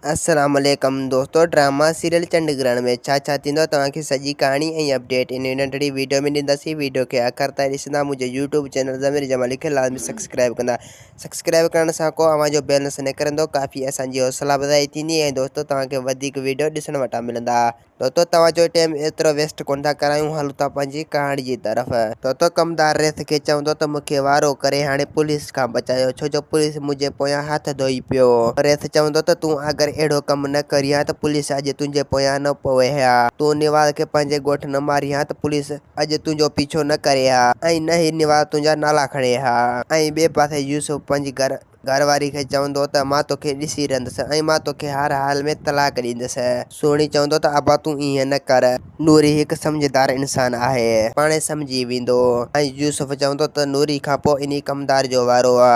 السلام عليڪم دوستو ڊراما سيريل چنڊ گرهڻ ۾ ڇا ڇا ٿيندو توهان کي سڄي ڪهاڻي ۽ اپڊيٽ ان ننڍڙي ويڊيو ۾ ڏينداسين ويڊيو کي آخر تائين ڏسندا منهنجي يوٽيوب چينل ضمير جمالي کي لازمي سبسڪرائب ڪندا سبسڪرائب ڪرڻ سان ڪو اوهان جو بيلنس نه ڪرندو ڪافي اسان جي حوصلا افزائي ٿيندي ۽ دوستو توهان کي وڌيڪ ويڊيو ڏسڻ وٽان ملندا. دوستو توهان جو ٽيم ايترو ويسٽ ڪونه ٿا ڪرايون هلون ٿا پنهنجي ڪهاڻي جي طرف. دوستو ڪمدار ريس کي چوندو ته مون کي وارو ڪري هاڻي پوليس کان بچايو ڇو جو پوليس منهنجي پويان هٿ ڌوئي پيو. ريس چوندو ته تون اگر اهڙو ڪم نه ڪرين ها ته پوليس اڄ تنهنجي پويان نه پوي ها. تون نواز کي پنهنجي ڳوٺ نه مارين ها ته پوليس اڄ تنهنجو پيڇو نه ڪري ها ۽ نه ئي نواز تنهنجا نالا کڻي ها. ۽ ٻئي پاسي يوسف پنهنجي گهر. گهر واري کي چوندو ته مان توکي ڏسي رهندس ۽ مان توکي هر حال ۾ طلاق ڏيندس. سهڻي چوندو ته ابا تون ائين نه ڪر. نوري هڪ سمجهدار انسان آهي. پاڻهي سمجهي ويندو. ۽ يوسف چوندو ته نوري کان پوء انهي ڪمدار جو وارو آ.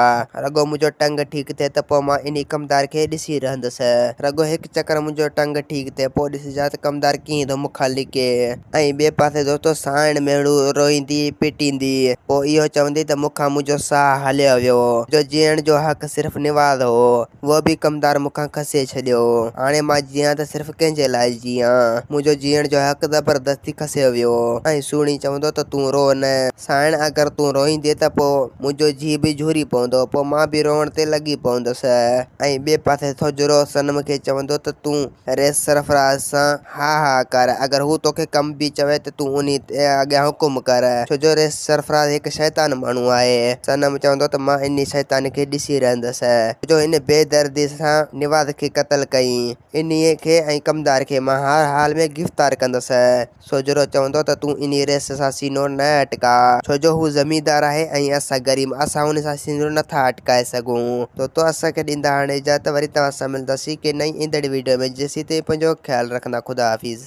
رڳو منهنجو ٽنگ ٺيڪ ٿئي ته پوء مان انهي ڪمدار کي ڏسي رهندس. رڳو هڪ چڪر منهنجو ٽنگ ٺيڪ ٿئي پوء ڏسجان ته ڪمدار ڪيئن ٿو مون کان لڪي. ۽ ٻئي پاسي دوستو سانئڻ ميڙو روئيندي پٽيندي پوء اهو چوندي ته مون کان منهنجو ساهه هليو ويو جو جيئڻ جو حق صرف نواز هو اهو به ڪمدار مون کان کسي ڇڏيو هاڻي مان جيئان ته صرف ڪنهن جي لاء جيئان منهنجو جيئڻ جو حق زبردستي کسيو ويو ۽ سهڻي چوندو ته تون رو نه سانئڻ اگر تون روئيندين ته پوء منهنجو جيء به جهوري پوندو، پوء مان به روئڻ تي لڳي پوندس. ۽ ٻئي پاسي سوجهرو صنم کي چوندو ته تون ريس سرفراز سان ها ها ڪر، اگر هو توکي ڪم به چوي ته تون انهي اڳيان حڪم ڪر، ڇو جو ريس سرفراز هڪ شيطان ماڻهو آهي. صنم چوندو ته مان انهي شيطان کي ڏسي رهندس، ڇو جو هن بي دردي سان نواز کي قتل ڪيائين، انهي کي ۽ ڪمدار کي مان هر حال ۾ گرفتار ڪندس. سوجهرو چوندو ته تون انهي ريس سان سينو نه اٽڪاء، ڇو جو هو زميندار آهي ۽ اسان غريب، اسان هن سان سينو نه ٿا اٽڪائي سگهون. دوستو اسان کي ڏيندا هاڻي اجازت وري توهان سان ملنداسين ڪنهن نئين ايندڙ ويڊيو ۾ جيسين تائين پنهنجو خيال رکندا خدا حافظ.